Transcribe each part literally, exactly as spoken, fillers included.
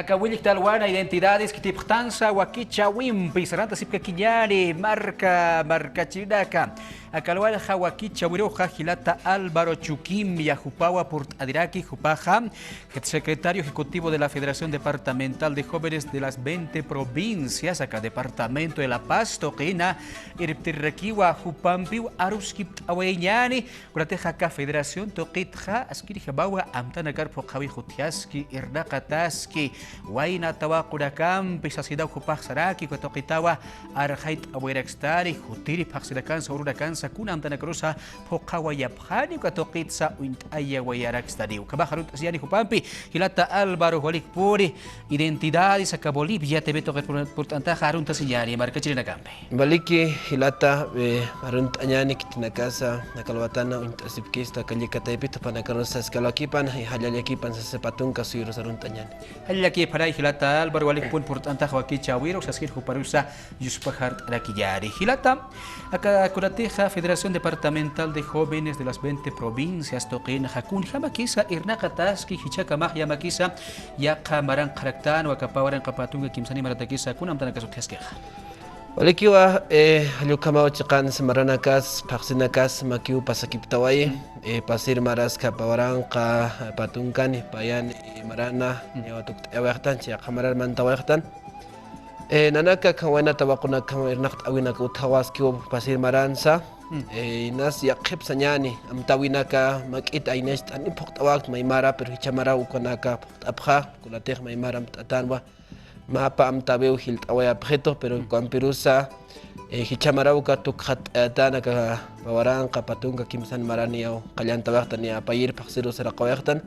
Kawillkta alwana identidades khitipxtansa wakichäwimpi sarantasipkakiñäni marka, markachirinaka. Aka alwanxa wakichäwiruxa jilata Álvaro Chuquimia jupawa purt'aniraki, jupaxa secretario ejecutivo de la Federación Departamental de Jóvenes de las veinte provincias, aka departamento de La Paz tuqina irptirirakiwa, jupampiw aruskipt'awayañäni. Kunatixa aka federación tuqitxa askirjamawa amtanakar phuqhawix utjaski, irnaqataski, wayna tawaqunakampi sasinaw jupax saraki, uka tuqitawa arxayt'awayarakistani, jutiri phaxsinakansa, urunakansa, kuna amtanakarusa phuqhawayapxani uka tuqitsa uñt'ayawayarakistani. Ukhamax arunt'asiñäni jupampi, jilata Álvaro, walikpuni, Identidades aka Bolivia T V tuqit pur-, purt'antaxa aruntasiñäni markachirinakampi. Waliki jilata, eh, arunt'añäni khitinakasa, aka alwatana uñt'asipkista, aka llika taypit jupanakarusa saskalwakipan, eh, jallallakipan sasa pä tunka suyirus arunt'añäni. Jallallakipxaray jilata Álvaro, walikpun purt'antax wakichäwiru saskir juparusa yuspajart'arakiñäni. Jilata, aka kunatixa Federación Departamental de Jóvenes de las veinte provincias tuqinxa kunjamakisa irnaqataski, jichhakamax yamakisa yaqha maranqaraktanwa, aka pä waranqa pä tunka kimsani maratakisa kuna amtanakas utjaskixa. Walikiwa, eh, jall ukhamaw chiqans maranakas, phaxsinakas makiw pasakiptawayi, eh, pasir maraskha pä waranqa pä tunkani, payan, eh, marana, niyaw tukt'ayawayxtan, chayaqha marar mantawayxtan. Eh, nanaka akham wayna tawaqunakam irnaqt'äwinaka utjawaskiw pasir maransa. Eh, inas yaqhip sañäni, amtäwinaka mak'it aynacht'ani phuqt'awakt maymara, pero jichha maraw ukanaka phuqt'apxa, kunatix maymara amt'atanwa. Mä pä amtäwiw jilt'awayapxitu, pero ukampirusa, eh, jichha maraw uka tukxatt'ayatan aka pä waranqa pä tunka kimsan maraniyaw qallantawayxtan, niya payir phaxsiru saraqawayxtan.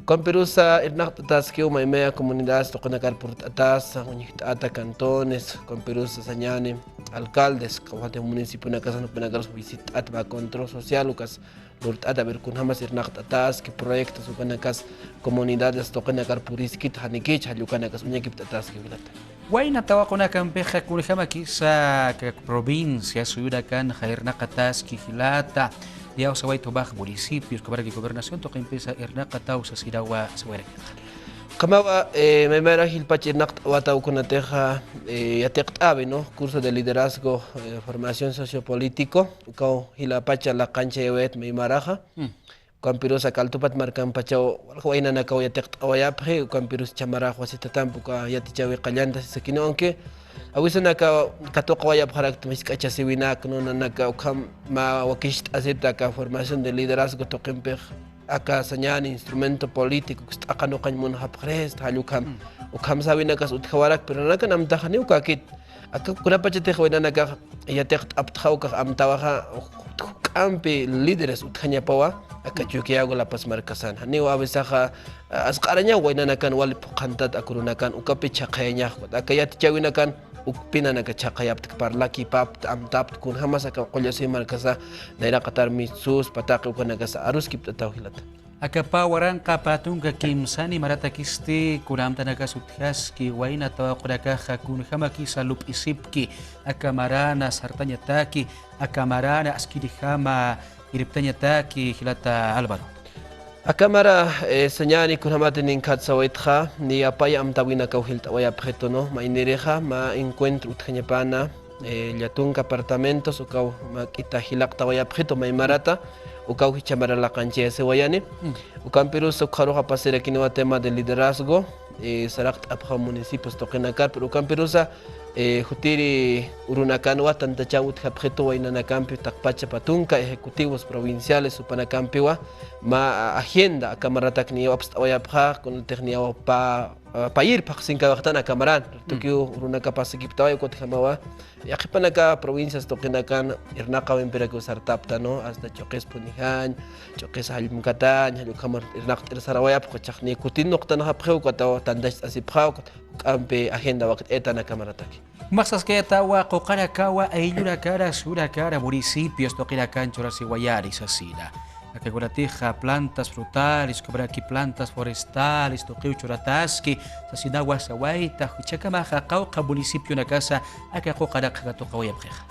Ukampirusa irnaqt'ataskiw maymaya comunidades tuqinakar purt'atasa, uñjt'ata cantones, ukampirusa sañäni alcaldes, kawjatix municipionakasan jupanakarus visitt'at mä control social, ukas lurt'at a ver kunjamas irnaqt'ataski proyectos, ukanakas comunidades tuqinakar puriskit, janikich jall ukanakas uñakipt'ataski jilata. Wayna tawaqunakampixa kunjamakisa aka provincia suyunakanxa irnaqataski jilata, niyaw sawayta jumax municipios, ukhamaraki gobernación tuqimpisa irnaqataw sasinawa sawayrakix. Ukhamawa, eh, maymara jilpacha irnaqt'awataw kunatixa, eh, yatiqt'äwi, ¿no? Curso de liderazgo, eh, formación sociopolítico, ukaw jilapacha laqanchayawayat maymaraxa. Ukampirusa aka Altupat markampachaw walja waynanakaw yatiqt'awayapxi, ukampirus jichha marax wasitatampi uka yatichäwi qallanta sisakini, aunque awisanaka katuqawayapxarakta jisk'achasiwinak, ¿no? Nanaka ukham mä wakicht'asita aka formación de liderazgo tuqimpix aka sañäni instrumento político, uks t'aqan uqañ munxapxirista, jall ukham, ukham sawinakas utjawarak, pero nanakan amtaxa niya ukakit. Aka kunapachatix waynanakax yatiqt'apxta ukax amtawaxa, juk'ampi líderes utjañapawa, aka Chukiyawu La Paz markasan. Janiw awisaxa, a, asq'arañaw waynanakan wali phuqhantat aka urunakan, ukapi chhaqhayañax, aka yatichäwinakan ukpi nanaka chhaqhayaptki, parlakipapta, amtapta, kunjamas aka Qullasuy markasa nayraqatar mitsuspa, taqi ukanakasa aruskipt'ataw jilata. Aka pä waranqa pä tunka kimsani maratakisti kuna amtanakas utjaski, wayna tawaqunakaxa kunjamakisa lup'isipki, aka marana sartañataki, aka marana askirjama irptañataki jilata Álvaro. Aka mara, eh, sañäni kunjamatix ninkhat sawaytxa, niya pay amtäwinakaw jilt'awayapxitu, ¿no? Maynirixa mä encuentro utjañapana, eh, llätunka apartamentos, ukaw mak'ita jilaqtawayapxitu maymarata, ukaw jichha mara laqanchayasiwayani. Ukampirusa ukxaruxa pasirakiniwa tema de liderazgo, eh, saraqt'apxaw municipios tuqinakar, pero ukampirusa, eh, jutiri urunakanwa tantachaw utjapxitu waynanakampi taqpacha pä tunka ejecutivos provinciales jupanakampiwa, mä agenda aka maratak niyaw apst'awayapxa, kunatix niyaw pä, payir phaxsinkawayxtan aka maran, tukiw urunaka pasakiptaway, ukatjamawa yaqhipanaka provincias tuqinakan irnaqawimpirakiw sartapta, ¿no? Hasta Ch'uqis Punijañ, Ch'uqis Jallmkatañ, jall ukhamar irnaqt'ir sarawayapxi, ukachax niya kutin nuqtanxapxiw, ukataw tantacht'asipxaw, juk'ampi agenda wakt'aytan aka marataki. Jumax saskayatawa quqanakawa, ayllunakara, suyunakara, municipios tuqinakan churasiwayani sasina. Akakunatixa plantas frutales, ukhamaraki plantas forestales tuqiw churataski sasinawa sawayta, jichhakamaxa qawqha municipionakasa aka quqanakxa katuqawayapxixa.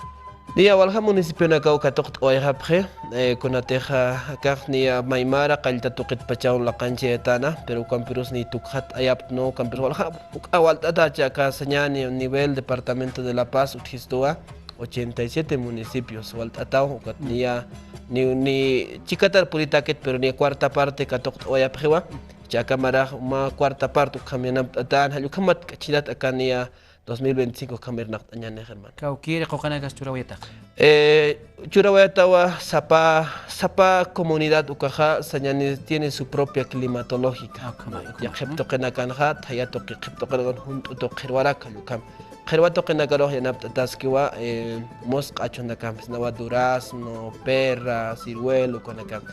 Niya walja municipionakaw katuqt'awayxapxi, eh, kunatixa akax niya maymara qallta tuqitpachaw laqanchayatana, pero ukampirus niy tukxat ayaptno, ukampirus walja, uka walt'atacha aka sañani nivel departamento de La Paz utjistuwa, ochenta y siete municipios walt'ataw, ukat niya, ni, ni chikatar puritakit, pero niya cuarta parte katuqt'awayapxiwa, chaka marax uma cuarta parte ukham yanapt'atan, jall ukhamat k'achirat aka niya dos mil veinticinco ukham irnaqt'añanix, hermano. Kawkiri quqanakas churawayatax. Eh, churawayatawa sapa, sapa comunidad ukaxa sañani tiene su propia climatológica. Ah, ukhama, ukhama. Yaqhip tuqinakanxa, thaya tuqi, qhip tuqinakan junt'u tuq qhirwarak, jall ukham. Qhirwa tuqinakarux yanapt'ataskiwa, eh, musq'a achunakam, sisnawa durazno, pera, ciruelo, ukanakam.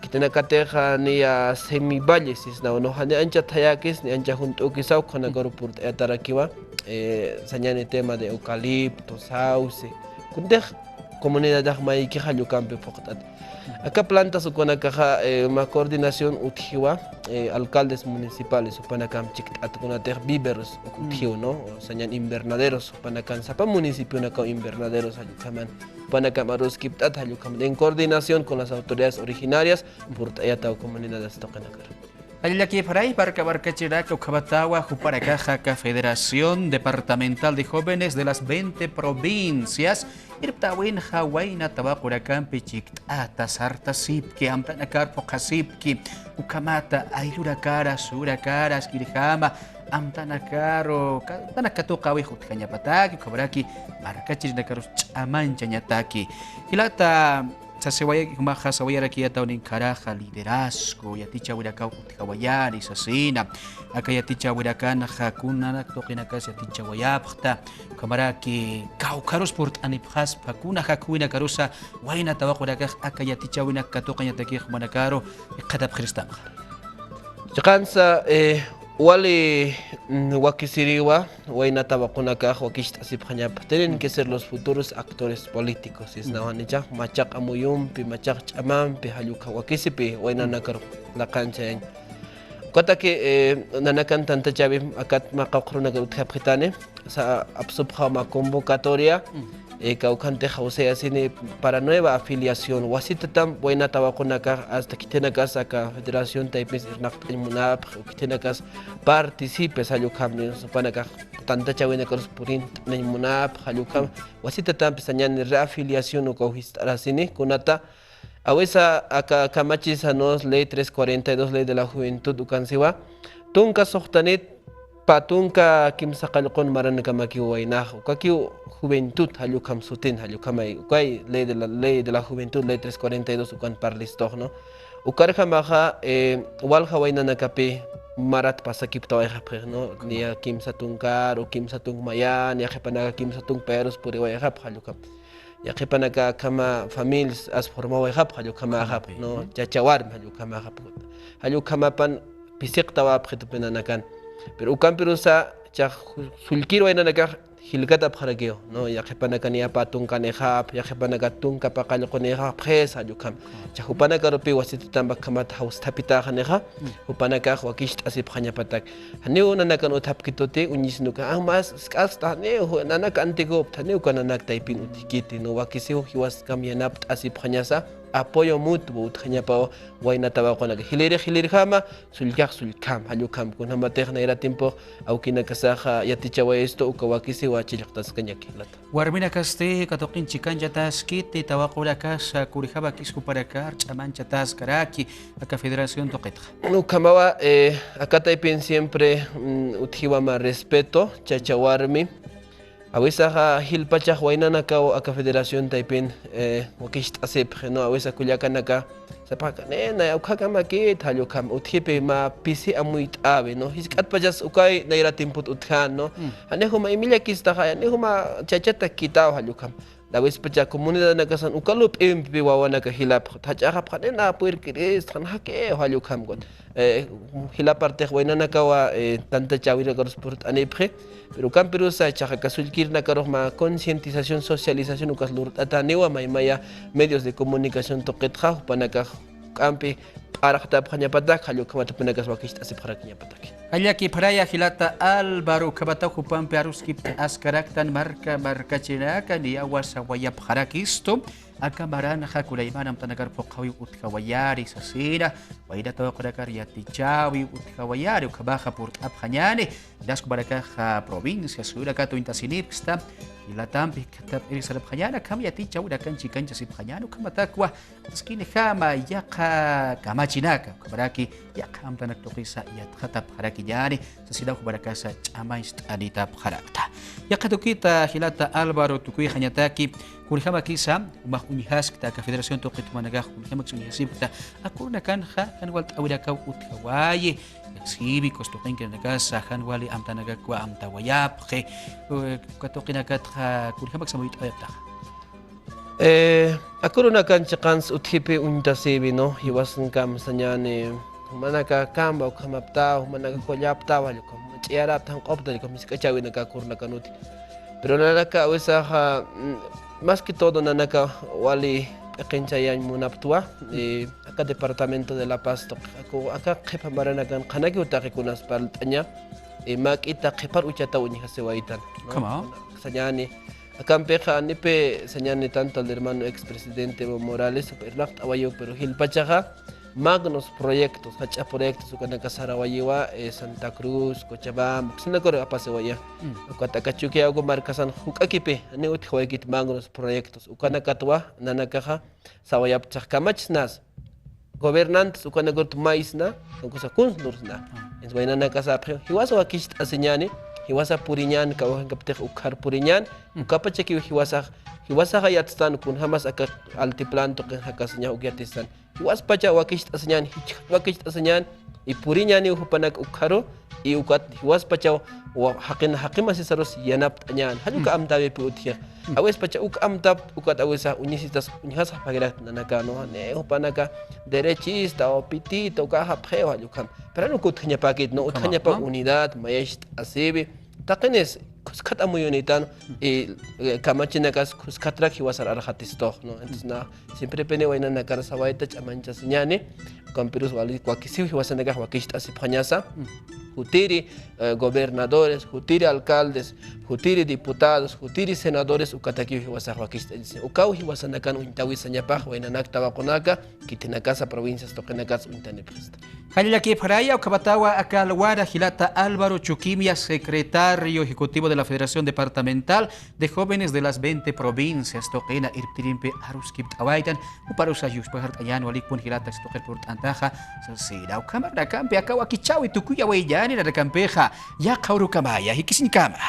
Khitinakatixa niya semivalle sisnawa, ¿no? Jani ancha thayakis, ni ancha junt'ukisaw, ukhanakaru purt'ayatarakiwa, eh, sañani tema de eucalipto, sauce. Kuntix comunidadax mayki jall ukampi phuqt'at. Aka plantas ukanakaxa, eh, mä coordinación utjiwa, eh, alcaldes municipales, jupanakam chikt'at kunatix viveros uk utjiw, ¿no? O sañan invernaderos, jupanakan sapa municipionakaw invernaderos jall ukhaman. Jupanakam aruskipt'at jall ukhaman. En coordinación con las autoridades originarias, purt'ayataw comunidades tuqinakar. Jallallakipxaray, marka markachirinaka ukhamatawa, jupanakaxa aka Federación Departamental de Jóvenes de las veinte Provincias, irptawinxa wayna tawaqunakampi chikt'ata sartasipki, amtanakar phuqhasipki, ukhamata ayllurakara, surakara, askirjama, amtanakaru, ka-, amtanak katuqäwix utjañapataki, ukhamaraki markachirinakarus ch'amanchañataki. Jilata, sasiwayaki, jumaxa sawayarakiyataw ninkaraxa liderazgo, yatichäwinakaw utjawayani sasina. Aka yatichäwinakanxa kunanak tuqinakas yatichawayapxta, ukhamaraki kawkharus purt'anipxaspa, kuna jakhuwinakarusa wayna tawaqunakax aka yatichäwinak katuqañatakix jumanakaru jikxatapxiristamxa. Chiqansa, eh, wali, mm, wakisiriwa, wayna tawaqunakax wakicht'asipxañapa. Tienen que ser los futuros actores políticos, sisnawa, ¿no? Icha machaq amuyumpi, machaq ch'amampi, jall ukha wakisipi, waynanakaru laqanchayañ. Ukataki, eh, nanakan tantachäwi akat mä qawqharunakar utjapxitani, sa, apsupxaw mä convocatoria, eh, kawkhantix jawsayasini para nueva afiliación. Wasitatam wayna tawaqunakax, hasta khitinakas aka federación taypins irnaqt'añ munapxi, khitinakas participes, jall ukham, jupanakax tantachäwinakarus purint'añ munapxi, jall ukham. Wasitatampi sañani reafiliación ukaw jist'arasini, kunata, awisa aka kamachisa, ¿no?, ley tres cuarenta y dos, ley de la juventud, ukan siwa, tunka suxtanit, pä tunka kimsa qallqun maranakamakiw waynax, ukakiw juventud, jall ukham sutin, jall ukhamay, ukay ley de la, ley de la juventud, ley tres cuarenta y dos, ukan parlistux, ¿no? Ukarjamaxa, eh, walja waynanakapi marat pasakiptawayxapxi, ¿no? Niya kimsa tunkaru, kimsa tunk mayan, yaqhipanaka kimsa tunk payarus puriwayxapxi, jall ukham. Yaqhipanaka akhama familias as formawayxapxi, jall ukhamaxapxi, ¿no? Chacha warmi, jall ukhamaxapxi. Jall ukhamapan pisiqtawapxi tuqi nanakan. Pero ukampirusa, chax sullkir waynanakax jilkatapxarakiw, ¿no? Yaqhipanaka niya pä tunkanixapxi, yaqhipanaka tunka pä qallqunixapxi, jall ukham. Chax jupanakarupi wasitatampi akhamat jawsthapitäxanixa, jupanakax wakicht'asipxañapatak. Janiw nanakan utjapkituti, uñisnuka, ah, mas, sk'asta, janiw, nanak antigopta, janiw uka nanak taypin utjkiti, ¿no? Wakisiw jiwaskam yanapt'asipxañasa, apoyo mutuo utjañapaw wayna tawaqunaka. Jiliri, jilirjama, sullkax, sullkham, jall ukham. Kunjamatix nayra tiempo awkinakasaxa yatichawayistu, uka wakisiwa chillqtaskañaki, jilata. Warminakasti katuqin chikanchataskiti, tawaqunakasa, kunjamakis jupanakar ch'amanchataskaraki, aka federación tuqitxa. Ukhamawa, eh, aka taypin siempre, mm, utjiwa mä respeto, chacha warmi. Awisaxa jilpachax waynanakaw aka federación taypin, eh, wakicht'asipxi, ¿no? Awisa kullakanaka, sapxaka, "Nena, ukhakamaki", jall ukham, utjipi mä pisi amuyt'äwi, ¿no? Jisk'atpachas ukay nayra tiempot utjan, ¿no? Jani juma imillakistaxa, jani juma chachata kitaw, jall ukham. Awispacha comunidadanakasan uka lup'impi wawanaka jilapxi, jach'axapxi, "Nena, purirkirista, jan jaki", jall ukham, ¿no? Eh, jilapartix waynanakawa, eh, tantachäwinakarus purt'anipxi, pero ukampirusa, chaxa aka sullkirinakarux mä concientización, socialización ukas lurt'atäniwa, maymaya medios de comunicación tuqitxa, jupanakax juk'ampi p'arxtapxañapatak, jall ukhamat jupanakas wakicht'asipxarakiñapatak. Jallakipxaraya jilata Álvaro, ukhamataw jupampi aruskipta askaraktan marka markachirinaka, niyawa sawayapxarakistu. Aka maranxa kunaymana amtanakar phuqhawiw utjawayani sasina, wayna tawaqunakar yatichäwiw utjawayani, ukhamaxa purt'apxañäni. Jinas jumanakaxa provincia Suyunakat uñtasinipksta, jilatampi khatap'iri sarapxañäni, akham yatichäwinakan chikanchasipxañäni, ukhamatakwa askinjama yaqha kamachinaka, ukhamaraki yaqha amtanak tuqisa yatxatapxarakiñäni, sasinaw jumanakasa ch'amancht'anitapxarakta. Yaqha tukita jilata Álvaro tukuyxañataki, kunjamakisa jumax uñjaskta aka federación tuqit jumanakax kunjamakis uñjasipkta, aka urunakanxa jan walt'äwinakaw utjawayi, cívicos tuqinkirinakasa jan wali amtanakakwa amtawayapxi, eh, uka tuqinakatxa kunjamakis amuyt'awayaptaxa. Eh, aka urunakan chiqans utjipi uñtasïwi, ¿no? Jiwasankam sañäni, jumanaka kamba ukhamaptaw, jumanaka kullaptaw, jall ukham ch'iyarapta, janq'upta, jall ukham jisk'achäwinaka aka urunakan utji. Pero nanaka a veces, ah, mm, más que todo nanaka wali p'iqinchayañ munaptwa, eh, aka departamento de La Paz tuq, aka, aka qhipa maranakan qhanakiw taqi kunas parlt'aña, eh, mä k'ita qhipar uchataw uñjasiwaytan, ¿no? Ukhama. Sañäni, akampixa janipi sañäni tanto al hermano expresidente Evo Morales, irnaqt'awayiw, pero jilpachaxa magnos proyectos, jach'a proyectos ukanaka sarawayiwa, eh, Santa Cruz, Cochabamba, uksanakar apasiwaya. Mm. Ukat aka Chukiyawu markasan juk'akipi, janiw utjawaykit magnos proyectos, ukanakatwa nanakaxa sawayapchax kamachisnas. Gobernantes ukanakar tumaysna, ukax kuns nursna. Ah. Entonces, waynanakasa apxiw, jiwasa wakicht'asiñäni, jiwasa puriñän, kawkhankaptix ukhar puriñän, mm, ukapachakiw jiwasax, jiwasaxa yatstan, kunjamas aka altiplano tuqin jakasiñax uk yatistan. Jiwaspacha wakicht'asiñän, jichhat wakicht'asiñän, y puriñäniw jupanak ukharu, y ukat jiwaspacha wa-, jaqin, jaqi masisarus yanapt'añän. Jall uka, mm, amtäwipi utji. Mm. A veces pacha uk amtap, ukat a veces uñisitas, uñjasxapakirakta nanaka, ¿no? Jani, jupanaka derechista o pitita, uka japxiw, jall ukham. Pero jan uka utjañapäkit, ¿no? Ukhama, utjañapa, ¿no? Unidad, mayacht'asiwi. Taqinis, khuskhat amuyunitan, y, eh, kamachinakas khuskhatrak jiwasar arxatistux, ¿no? Entonces, na, siemprepini waynanakar sawayta ch'amanchasiñäni, ukampirus wali wakisiw jiwasanakax wakicht'asipxañasa, mm, jutiri, eh, gobernadores, jutiri alcaldes, jutiri diputados, jutiri senadores, ukatakiw jiwasax wakicht'asipxañasa. Ukaw jiwasanakan uñt'awisañapax waynanak tawaqunaka, khitinakasa provincias tuqinakas uñtanipxista. Jallallakipxaraya, ukhamatawa aka alwara jilata Álvaro Chuquimia, secretario ejecutivo de la Federación Departamental de Jóvenes de las veinte Provincias, tuqina irptirimpi aruskipt'awaytan, juparusa yuspajart'añän walikpun jilatas tuqir purt'antaxa, sasina. Ukhamarak akampi aka wakichäwi tukuyawayañäni nanakampixa, yaqha urukamaya, jikisiñkama.